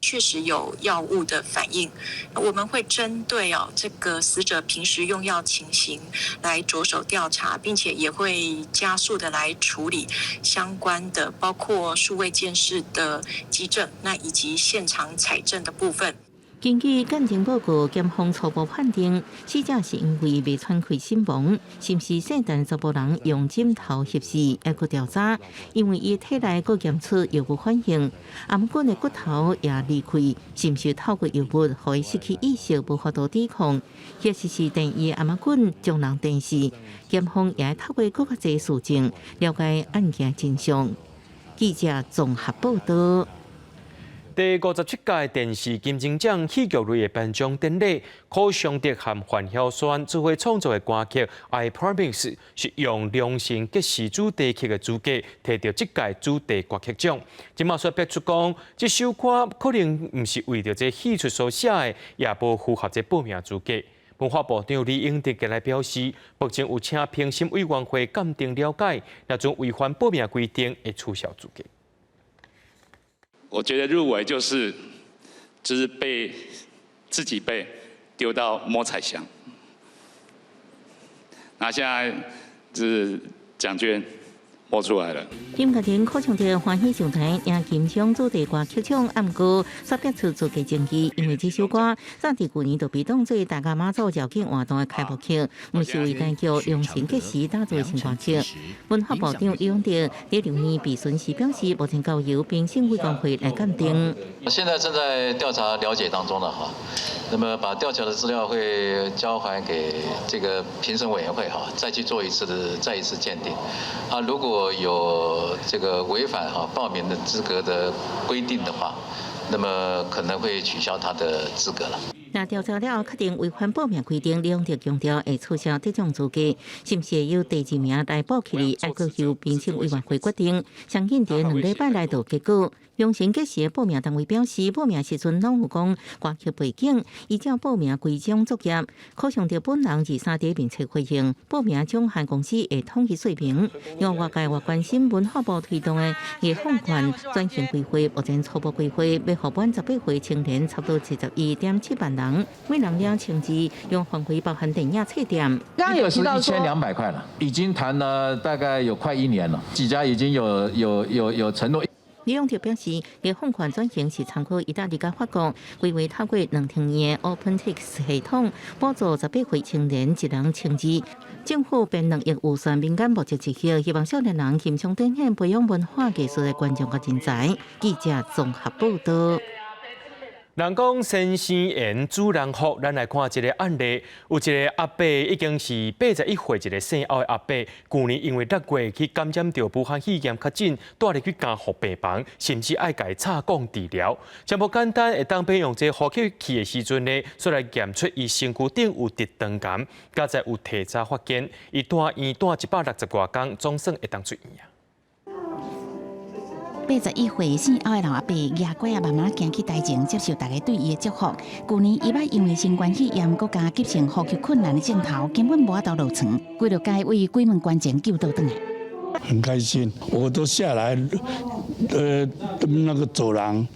確實有藥物的反應，我們會針對哦這個死者平時用藥情形來着手調查，並且也會加速的來處理相關的，包括數位鑑識的跡證，那以及現場採證的部分。根據鑑定報告，檢方初步判定死者是因為未喘氣身亡，是毋是姓陳查埔人用枕頭翕死，猶閣調查。因為伊體內閣檢出藥物反應，頷頸的骨頭也離開，是毋是透過藥物予伊失去意識，無法度抵抗，抑是電伊頷頸將人電死？檢方也透過閣較濟事證了解案件真相。記者綜合報道。第57屆電視金鐘獎戲劇類的頒獎典禮，柯尚德和范曉萱做伙創作的歌曲《I Promise》是用良辰吉時主題曲的資格，提著這屆主題歌曲獎。這馬煞逼出講，這首歌可能毋是為著這戲出所寫的，也無符合這報名資格。文化部長李永得今日表示，目前有請評審委員會鑑定了解，若準違反報名規定，會取消資格。我覺得入圍就是被自己被丟到摸彩箱，那現在是獎券摸出來了。音樂人柯尚德歡喜上台贏金鐘主題歌曲獎，毋過煞逼出資格爭議，因為這首歌早佇舊年就被當做大甲媽祖繞境活動的開幕曲，毋是為台劇良辰吉時打造的新歌曲。文化部長李永得佇留言備詢時表示，目前交由評審委員會來鑑定。現在正在調查了解當中了哈，那麼把調查的資料會交還給這個評審委員會哈，再去做一次的再一次鑑定。啊，如果有這個違反哈報名的資格的規定的話，那麼可能會取消他的資格了。若調查了後確定違反報名規定，李永得強調會取消得獎資格，是毋是會由第二名來補起來，猶閣由評審委員會決定。相信佇2禮拜內就結果。良辰吉時的報名單位表示，報名時陣攏有講歌曲背景，依照報名規章作業。柯尚德本人23佇面冊回應，報名獎項公司會統一說明。另外，外界也關心文化部推動的藝放權轉型規劃，目前初步規劃欲予滿18歲青年差不多71.7萬人，每人領1000字，用範圍包含電影冊店。剛剛有提到1200塊了，已經談了大概有快一年了，幾家已經有承諾。李永得表示，藝放權轉型是參考意大利佮法國，規劃透過2000元 OpenTix 系統，補助18歲青年一人千二。政府編2億預算民間募集一億，希望少年人欣賞展現培養文化藝術的觀眾佮人才。記者綜合報道。人講先生緣主人福，咱來看一個案例。有一個阿伯已經是81歲，一個姓歐的阿伯，舊年因為6月去感染著武漢肺炎確診，蹛入去監護病房，甚至愛共插管治療。真無簡單，會當欲用這呼吸器的時陣呢，煞來驗出伊身軀頂有直腸癌，佳哉有提早發現，伊蹛院蹛160外工，總算會當出院啊。81歲姓歐的老阿伯，蜈拐仔慢慢行去台前，接受大家對伊的祝福。舊年伊捌因為新冠肺炎，閣加急性呼吸困難的症頭，根本無法度落床，規落街為鬼門關前救倒轉來。很開心，我都下來，那個走廊，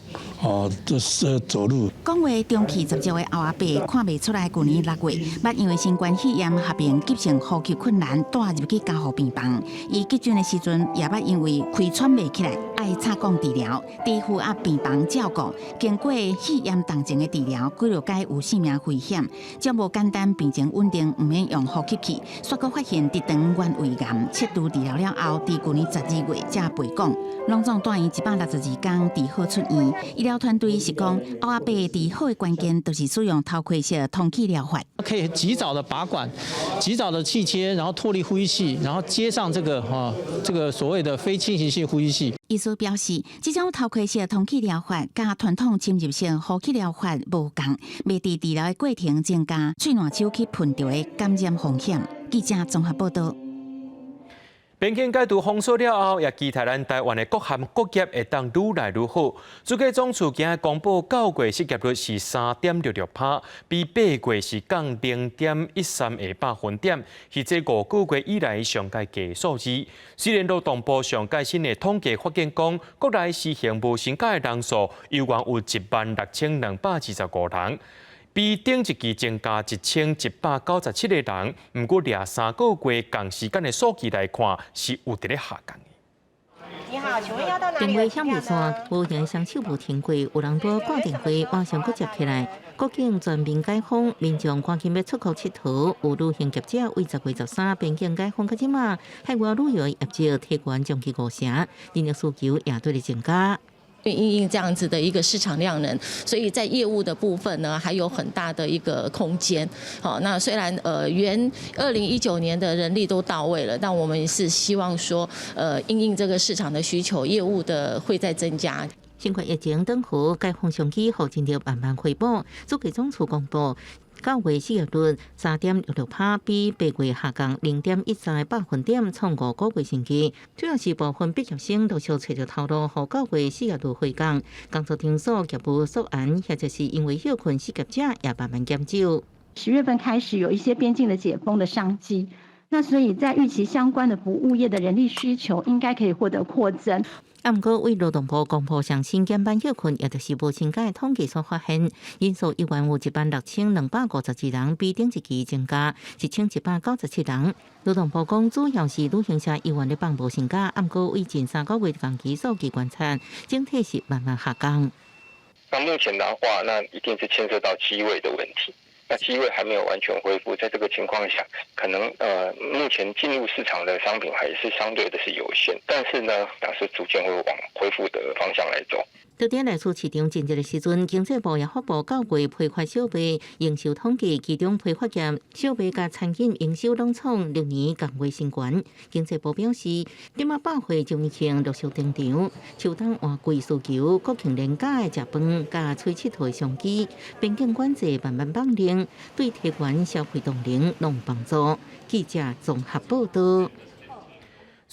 哦，就是走路。講話中氣十足的歐阿伯，看袂出來，舊年6月，捌因為新冠肺炎合併急性呼吸困難，蹛入去加護病房。伊急診的時陣，也捌因為氣喘袂起來，愛插管治療，佇負壓病房照顧。經過肺炎重症的治療，幾落街有性命危險，這無簡單，病情穩定，毋免用呼吸器。煞閣發現直腸原位癌，切除治療了後，佇舊年12月才被講，攏總蹛院162工治好出院。醫療療團隊是講，烏仔白治好的關鍵，就是使用頭盔式通氣療法。可以及早的拔管，及早的氣切，然後脫離呼吸器，然後接上這個哈，這個所謂的非侵襲性呼吸器。醫師表示，這種頭盔式通氣療法佮傳統侵入性呼吸療法無仝，袂佇治療的過程增加喙瀾手去噴著的感染風險。記者綜合報道。邊境解除封鎖了後，也期待咱台灣的各行各業會當愈來愈好。主計總處今日公布9月失業率是3.66%，比8月是降0.13個百分點，是這5個月以來上蓋低數字。雖然勞動部上蓋新的統計發現講，國內實行無薪假的人數猶原有16,225人。比頂一期增加1,197個人，毋過掠3個月仝時間的數據來看，是有佇咧下降的。你好，請問要到哪裡？電話響未煞，無形雙手無停過，有人拄掛電話，馬上閣接起來。國境全面解封，民眾趕緊欲出國𨑨迌，有旅行業者為10月13邊境解封到這馬，海外旅遊業績提懸將近五成，人力需求也對咧增加。因應這樣子的一個市場量能，所以在業務的部分呢，還有很大的一個空間。好，那雖然原2019年的人力都到位了，但我們是希望說，因應這個市場的需求，業務的會再增加。新冠疫情等候解封商機，予人力慢慢恢復。主計總處公布，9月失業率3.66%，比8月下降0.13個百分點，創5個月新低。主要是部分畢業生陸續揣著頭路，予9月失業率回降。工作場所業務縮減，或者是因為歇睏失業者也慢慢減少。10月份開始有一些邊境的解封的商機，那所以在預期相關的服務業的人力需求應該可以獲得擴增。啊，毋過為勞動部公布上新減班歇睏，也就是無薪假統計所發現，人數猶原有16,252人，比頂一期增加1,197人。勞動部講，主要是旅行社猶原咧放無薪假，啊，毋過為近3個月仝期數據觀察，整體是慢慢下降。那目前的話，那一定是牽涉到機位的問題。那機位還沒有完全恢復，在這個情況下，可能目前進入市場的商品還是相對的是有限，但是呢，它是逐漸會往恢復的方向來走。佇咧內需市場真熱的時陣，經濟部也發布9月批發小賣營收統計，其中批發業小賣佮餐飲營收攏創歷年仝月新高。經濟部表示，這馬百貨周年慶陸續登場，秋冬換季需求、國慶連假的食飯佮出𨑨迌的商機，邊境管制慢慢放寬，對提懸消費動能攏有幫助。記者綜合報道。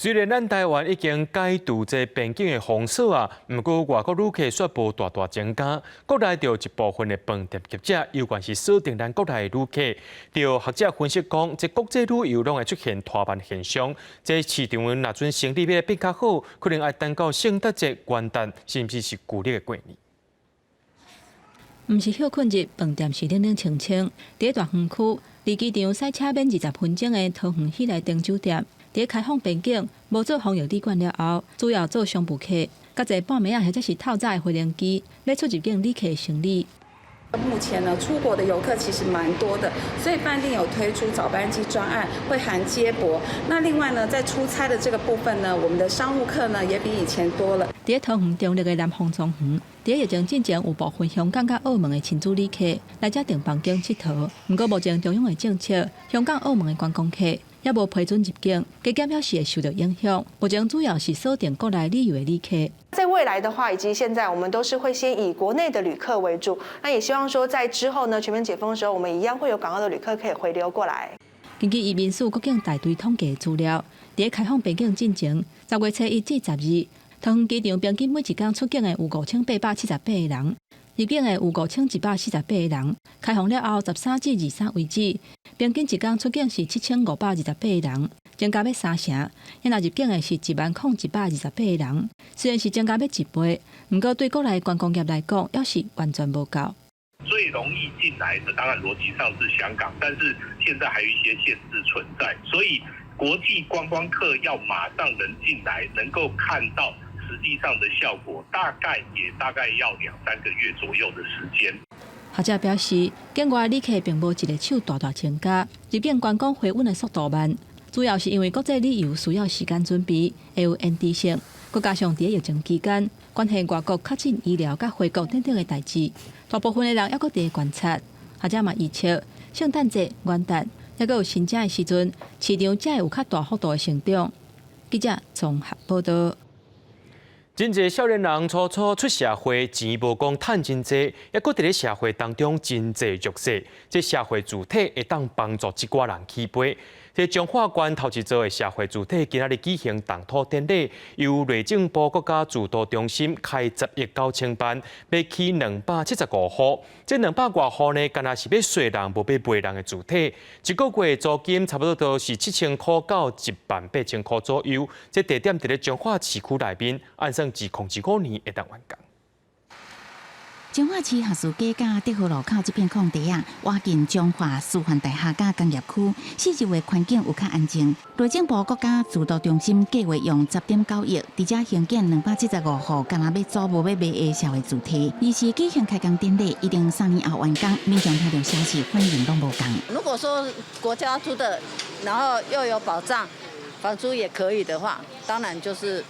雖然咱台灣已經解除這邊境的封鎖啊，毋過外國旅客卻無大大增加。國內著一部分的飯店業者，猶原是鎖定咱國內的旅客。著學者分析講，這國際旅遊攏會出現拖慢現象。這市場若準生意欲變較好，可能愛等到聖誕節、元旦，甚至是舊曆的過年。毋是歇睏日，飯店是冷冷清清。佇大園區，離機場駛車免20分鐘的桃園喜來登酒店，佇開放邊境無做防疫旅館了後，主要做商務客，佮坐半暝仔或者是透早的飛行機，欲出入境旅客生理。目前呢，出國的遊客其實蠻多的，所以飯店有推出早班機專案，會含接駁。那另外呢，在出差的這個部分呢，我們的商務客呢也比以前多了。佇桃園中壢的南方莊園，佇疫情進前有部分香港佮澳門的親子旅客來遮訂房間𨑨迌。毋過目前中央的政策，香港、澳門的觀光客猶無批准入境，加減猶是會受著影響。目前主要是鎖定國內旅遊的旅客。在未來的話，以及現在，我們都是會先以國內的旅客為主。那也希望說，在之後呢，全面解封的時候，我們一樣會有港澳的旅客可以回流過來。根據移民署國境大隊統計資料，佇開放邊境進前，10月初一至12，桃園機場平均每一工出境的有5878個人，入境的有5148個人。開放了後，13至23為止，平均一工出境是7528個人，增加欲三成。若入境的是10,128個人，雖然是增加欲一倍，毋過對國內觀光業來講，猶是完全無夠。最容易進來的，當然邏輯上是香港，但是現在還有一些限制存在，所以國際觀光客要馬上能進來，能夠看到實際上的效果，大概也大概要兩三個月左右的時間。學者表示，境外旅客並無一个手大大增加，入境觀光回穩的速度慢，主要是因為國際旅遊需要時間準備，會有延遲性，閣加上佇疫情期間，觀關係外國確診醫療佮回國等等的代誌，大部分的人猶閣佇觀察，學者嘛預測聖誕節、元旦猶閣有新增的時陣，市場才會有較大幅度的成長。記者綜合報道。真濟少年人初初出社會，錢無講趁真濟，猶閣佇咧社會當中真濟弱勢。這社會住宅會當幫助這寡人起飛。這彰化縣頭一座的社會住宅今仔日舉行動土典禮，由內政部國家住都中心開10億9千萬，欲起275戶。這兩百外戶呢，敢若是欲稅人，無欲賣人的住宅。一個月租金差不多都是7000箍到1萬8千箍左右。這地點佇咧彰化市區內面，按算2025年會當完工。彰化市學士街佮德和路口這片空地啊，倚近彰化師範大學佮工業區，四周圍環境有較安靜。內政部國家住都中心計劃用10.9億，佇遮興建275戶，敢若欲租無欲賣的社會住宅。二是舉行開工典禮，一定3年後完工。民眾聽著消息反應攏無仝。如果說國家出的，然後又有保障，房租也可以的話，當然就是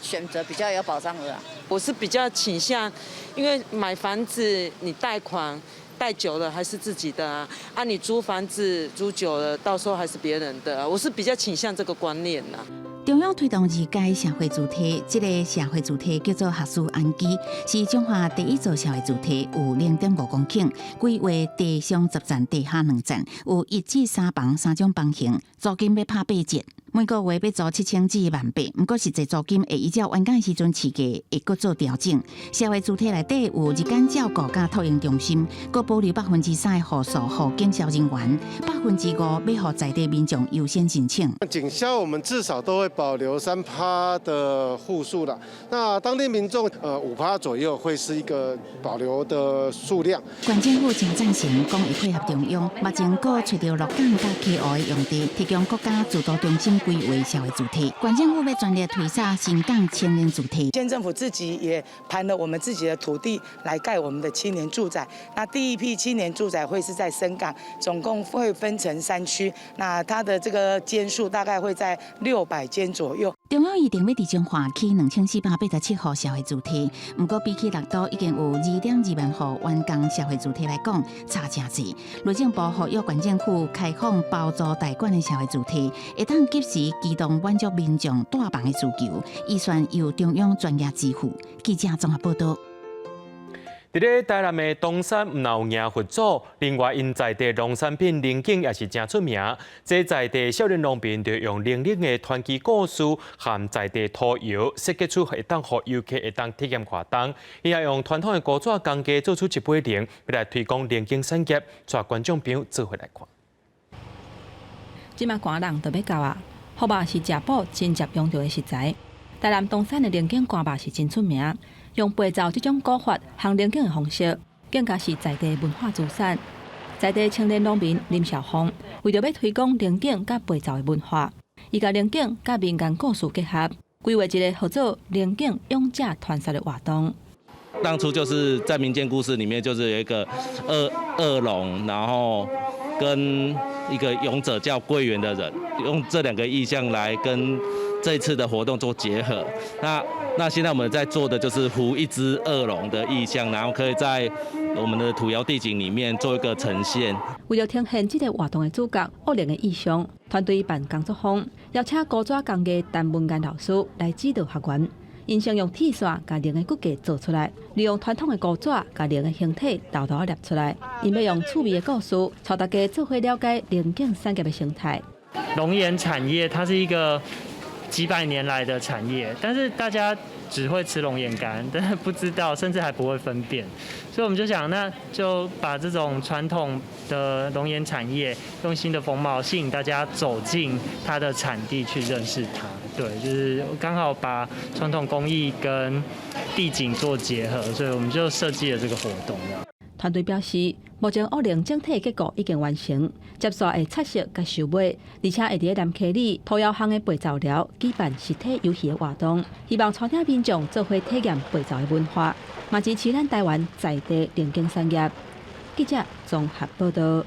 選擇比較有保障的。我是比較傾向，因為買房子你貸款貸久了還是自己的啊，啊你租房子租久了，到時候還是別人的，我是比較傾向這個觀念啦。中央推動二階社會住宅，這個社會住宅叫做學士安居，是彰化第一座社會住宅，有0.5公頃，規劃地上10層，地下2層，有1至3房三種房型，租金欲拍8折。每個月欲租7000至18,000，毋過實際租金會依照完工時陣市價會閣做調整。社會住宅內底有日間照顧佮托嬰中心，閣保留3%的戶數予警消人員，5%欲予在地民眾優先申請。警消我們至少都會保留3趴的戶數啦。那當地民眾5趴左右會是一個保留的數量。縣政府誠贊成，講會配合中央，目前閣揣著鹿港佮溪湖的用地，提供國家住都中心規劃社會住宅。縣政府欲全力推捒新港青年住宅。縣政府自己也盤了我們自己的土地來蓋我們的青年住宅。那第一批青年住宅會是在深港，總共會分成3區。那它的這個間數大概會在600間左右。中央預定欲佇彰化起2487戶社會住宅，毋過比起六都已經有2.2萬戶完工社會住宅來講，差誠濟。內政部呼籲縣政府開放包租代管的社會住宅，會當及時機動滿足民眾住房的需求，預算由中央專額支付。記者綜合報道。佇咧台南的東山毋但有迎佛祖，另外𪜶在地農產品龍井也是誠出名。這在地少年農民就用龍井的傳奇故事和在地土窯設計出會當予遊客會當體驗活動。伊也用傳統的古紙工藝做出一尾龍，欲來推廣龍井產業，帶觀眾朋友做伙來看。這馬寒冷就欲到啊，予肉是食補真濟用著的食材。台南東山的龍井乾肉是真出名。用白灶這種古法烘龍井的方式，更加是在地文化資產。在地青年農民林少峰，為著欲推廣龍井佮白灶的文化，伊共龍井佮民間故事結合，規劃一個號做龍井勇者傳說的活動。當初就是在民間故事裡面，就是有一個惡惡龍，然後跟一個勇者叫桂圓的人，用這兩個意象來跟這次的活動做結合。那現在我們在做的就是糊一隻惡龍的意象，然後可以在我們的土窯地景裡面做一個呈現。為著呈現這個活動的主角惡龍的意象，團隊辦工作坊，邀請古紙工藝陳文干老師來指導學員。𪜶先用鐵線共龍的骨架做出來，利用傳統的古紙共龍的形體沓沓捏出來。𪜶欲用趣味的故事，帶大家做伙了解龍井產業的生態。龍眼產業它是一個幾百年來的產業，但是大家只會吃龍眼乾，但是不知道，甚至還不會分辨，所以我們就想，那就把這種傳統的龍眼產業，用新的風貌吸引大家走進它的產地去認識它。對，就是剛好把傳統工藝跟地景做結合，所以我們就設計了這個活動。團隊表示，目前惡龍整體結構已經完成，接續會拆色佮收尾，而且會佇南溪里土窯巷的白灶寮舉辦實體遊戲的活動，希望帶領民眾做伙體驗白灶的文化，嘛支持咱台灣在地龍井產業。記者綜合報道。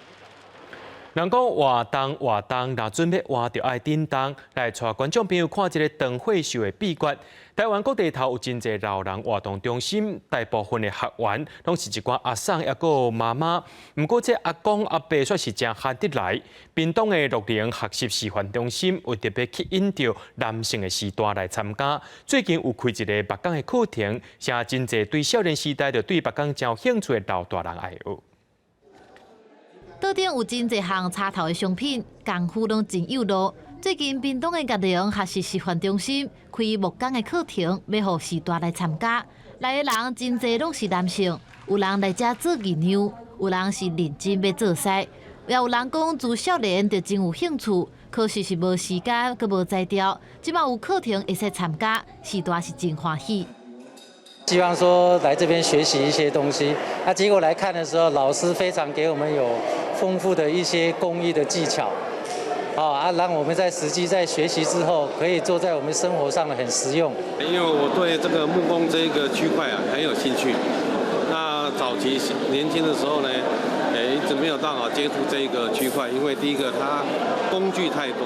人講活動活動，若準備活就愛振動，來帶觀眾朋友看一个長歲壽的秘訣。台灣各地頭有真濟老人活動中心，大部分的學員攏是一寡阿嬸抑閣媽媽。毋過這阿公阿伯煞是誠合得來。屏東的樂齡學習示範中心為特別吸引著男性的序大來參加，最近有開一个木工的課程，吸真濟對少年時代就對木工真有興趣的老大人愛學。桌頂有真濟項插頭的商品，功夫攏真有路。最近屏東的樂齡學習示範中心開木工的課程，欲予序大來參加。來的人真濟攏是男性，有人來遮做義娘，有人是認真欲做師，也有人講自少年就真有興趣，可惜是無時間，閣無才調。這馬有課程會使參加，序大是真歡喜。希望說來這邊學習一些東西，啊，結果來看的時候，老師非常給我們有豐富的一些工藝的技巧，啊，讓我們在實際在學習之後，可以做在我們生活上的很實用。因為我對這個木工這一個區塊啊很有興趣，那早期年輕的時候呢，一直沒有辦法接觸這個區塊，因為第一個它工具太多，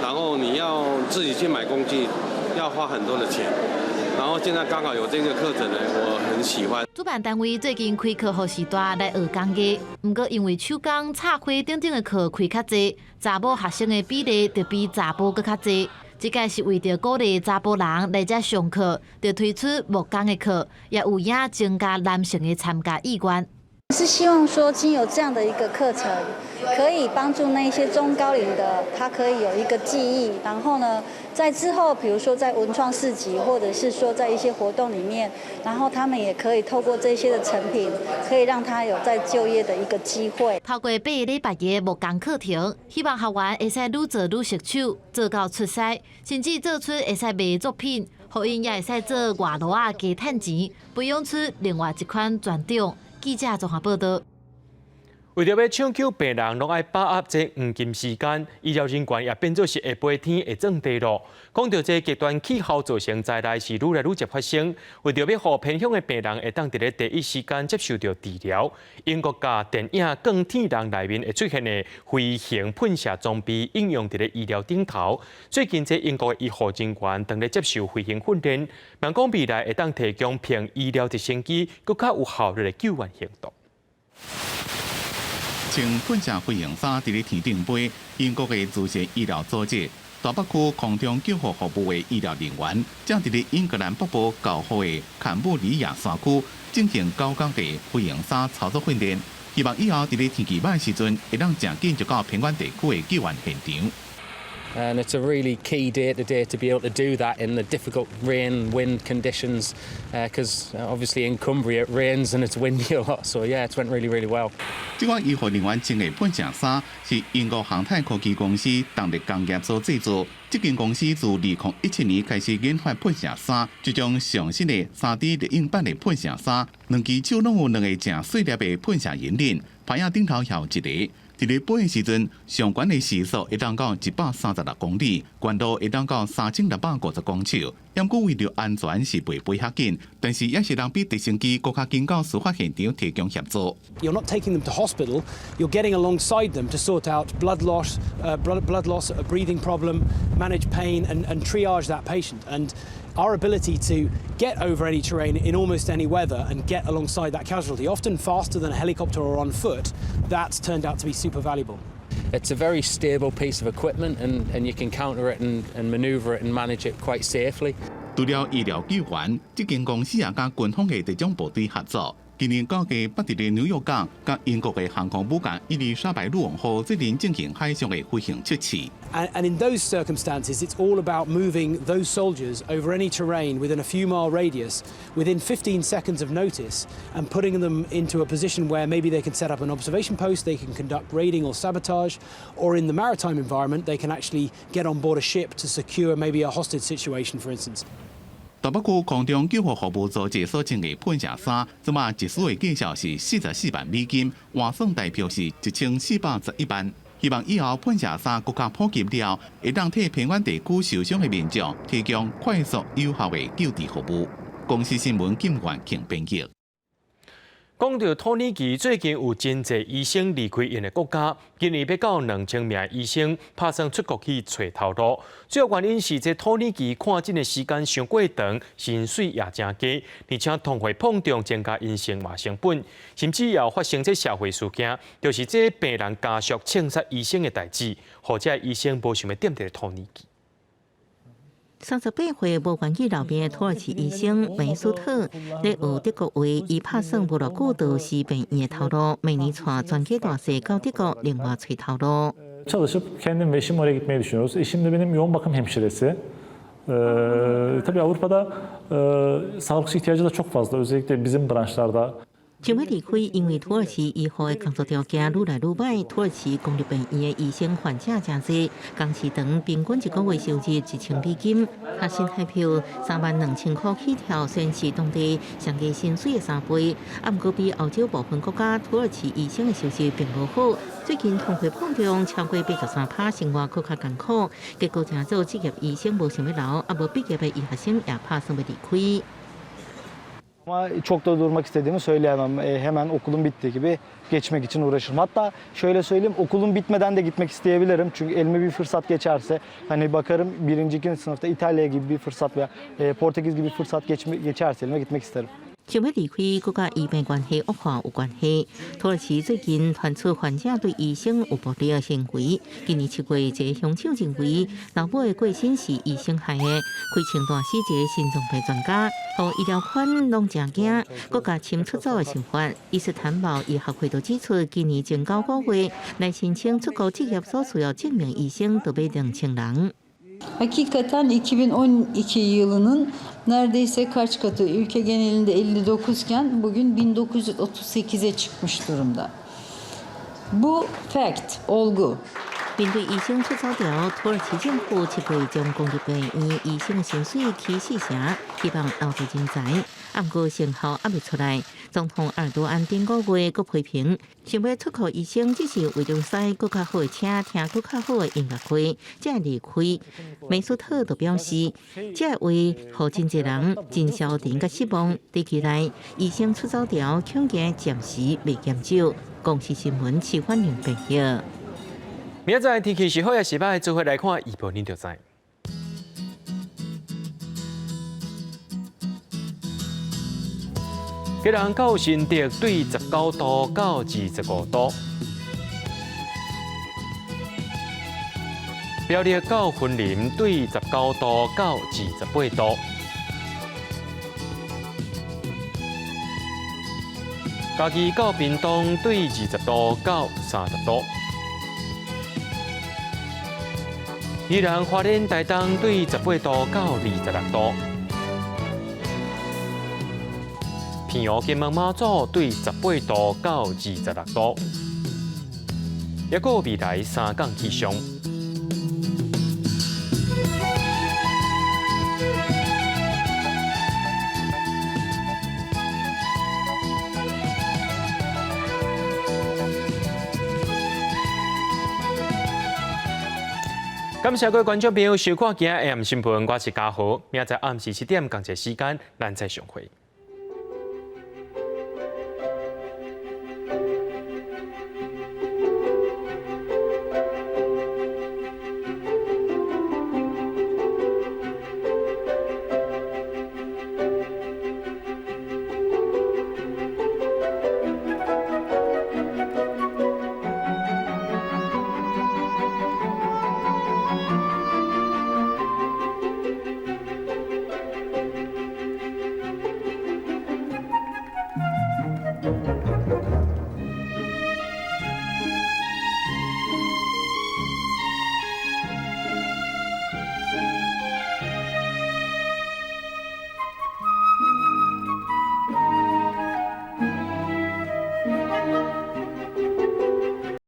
然後你要自己去買工具，要花很多的錢。然後現在剛好有這個課程呢，我很喜歡。主辦單位最近開課予序大來學工藝，毋過因為手工插花等等的課開較濟，查某學生的比例就比查埔閣較濟。這擺是為著鼓勵查埔人來遮上課，就推出木工的課，也有影增加男性的參加意願。是希望說，經由這樣的一個課程，可以幫助那一些中高齡的，他可以有一個記憶，然後呢，在之後，比如說在文創市集，或者是說在一些活動裡面，然後他們也可以透過這些的成品，可以讓他有再就業的一個機會。透過八个禮拜的木工課程，希望學員會使愈做愈熟手，做到出師，甚至做出會使賣作品，予𪜶也會使做外勞仔加趁錢，培養出另外一款專長。記者綜合報道。為著欲搶救病人，攏愛把握這黃金時間，醫療人員也變做是會飛天會鑽地路。講著這極端氣候造成災難是愈來愈濟發生，為著欲予偏鄉的病人會當佇咧第一時間接受著治療，英國共電影《鋼鐵人》內面會出現的飛行噴射裝備應用佇咧醫療頂頭。最近這英國的醫護人員當咧接受飛行訓練，望講未來會當提供憑醫療直升機閣較有效率的救援行動。穿噴射飛行衫佇咧天頂飛，英國的慈善醫療組織大北區空中救護服務的醫療人員，正佇咧英格蘭北部較雨的坎布里亞山區進行9工的飛行衫操作訓練，希望以後佇咧天氣䆀時陣，會當誠緊就到偏遠地區的救援現場。 And it's a really key day today to be able to do that in the difficult rain, wind conditions, because obviously in Cumbria it rains and it's windy a lot. So yeah, it went really, really well. 這款醫護人員穿的噴射衫是英國航太科技公司動力工業所製作。這間公司自2017年開始研發噴射衫，這種上新的3D列印版的噴射衫，兩支手攏有兩個誠細粒的噴射引領，帆仔頂頭還有一个。佇咧飛的時陣，上懸的時速會當到136公里，懸度會當到3650公尺。毋過為著安全是袂飛遐緊，但是也是能比直升機閣較緊到事發現場提供協助。 You're not taking them to hospital, you're getting alongside them to sort out blood loss, a breathing problem, manage pain, and triage that patient. And our ability to get over any terrain in almost any weather and get alongside that casualty, often faster than a helicopter or on foot, that's turned out to be super valuable. It's a very stable piece of equipment and you can counter it and maneuver it and manage it quite safely. 除了醫療救援，這間公司也佮軍方的特種部隊合作。今年9月，捌佇咧紐約港佮英國的航空母艦伊麗莎白女王號做陣進行海上的飛行測試。 And in those circumstances, it's all about moving those soldiers over any terrain within a few mile radius within 15 seconds of notice and putting them into a position where maybe they can set up an observation post, they can conduct raiding or sabotage, or in the maritime environment, they can actually get on board a ship to secure maybe a hostage situation, for instance. 大北區空中救護服務組織所穿的噴射衫，這馬一束的價數是44萬美金，換算台票是1411萬。希望以後噴射衫閣較普及了，會當替偏遠地區受傷的民眾提供快速有效的救治服務。公視新聞金元慶編譯。講到土耳其，最近有真濟醫生離開𪜶的國家，今年欲到2000名醫生拍算出國去揣頭路。主要原因是這土耳其看診的時間傷過長，薪水也誠低，而且通貨膨脹增加𪜶生活成本，甚至也有發生這社會事件，就是這病人家屬槍殺醫生的代誌，予這醫生無想欲踮佇土耳其。38歲無願意留病的土耳其醫生梅蘇特，咧學德國話，伊拍算無偌久就辭病院的頭路，明年帶全家大細到德國另外揣頭路。 Çalışıp kendim ve eşim oraya gitmeyi düşünüyoruz. Eşim de benim yoğun bakım hemşiresi. Tabii Avrupa'da sağlıkçı ihtiyacı da çok fazla. Özellikle bizim branşlarda. 想欲離開，因為土耳其醫護的工作條件愈來愈䆀，土耳其公立病院的醫生患者誠濟，工時長，平均一個月收入1000美金，較新台票32,000箍起跳，算是當地上低薪水的3倍。啊，毋過比歐洲部分國家，土耳其醫生的收入並無好。最近通貨膨脹超過83趴，生活閣較艱苦，結果誠濟職業醫生無想欲留，啊無畢業的醫學生也拍算欲離開。 Ama çok da durmak istediğimi söyleyemem. Hemen okulum bittiği gibi geçmek için uğraşırım. Hatta şöyle söyleyeyim, okulum bitmeden de gitmek isteyebilirim. Çünkü elime bir fırsat geçerse hani bakarım birinci, ikinci sınıfta İtalya gibi bir fırsat veya Portekiz gibi bir fırsat geçerse elime gitmek isterim. 想欲離開，閣佮醫病關係惡化有關係。土耳其最近傳出患者對醫生有暴力的行為。今年7月，一個兇手認為老母的過身是醫生害的，開槍彈死一個心臟病專家，予醫療圈攏誠驚，閣共簽出走的想法。伊斯坦堡醫學會就指出，今年前9個月來申請出國執業所需要證明醫生，就欲2000人。 Hakikaten 2012 yılının neredeyse kaç katı, ülke genelinde 59 iken bugün 1938'e çıkmış durumda. Bu fact, olgu. 面對醫生出走潮，土耳其政府7月將公立病院醫生的薪水起4成，希望留住人才。啊，毋過成效猶未出來。總統埃爾多安頂個月閣批評，想欲出國醫生只是為著駛閣較好的車，聽閣較好的音樂會，才會離開。梅蘇特就表示，這話予真濟人真消沉佮失望。短期內，醫生出走潮恐驚暫時袂減少。公視新聞徐婉玲編譯。明仔載天氣是好抑是䆀，做伙來看預報，恁就知。基隆到新竹對19度到25度，苗栗到雲林對19度到28度，嘉義到屏東對20度到30度。宜蘭花蓮台東對18度到26度，澎湖金門馬祖對18度到26度，抑閣有未來三天氣象。感謝各位觀眾朋友收看今仔下暗新聞，我是嘉豪，明仔載暗時7點仝一時間，咱再相會。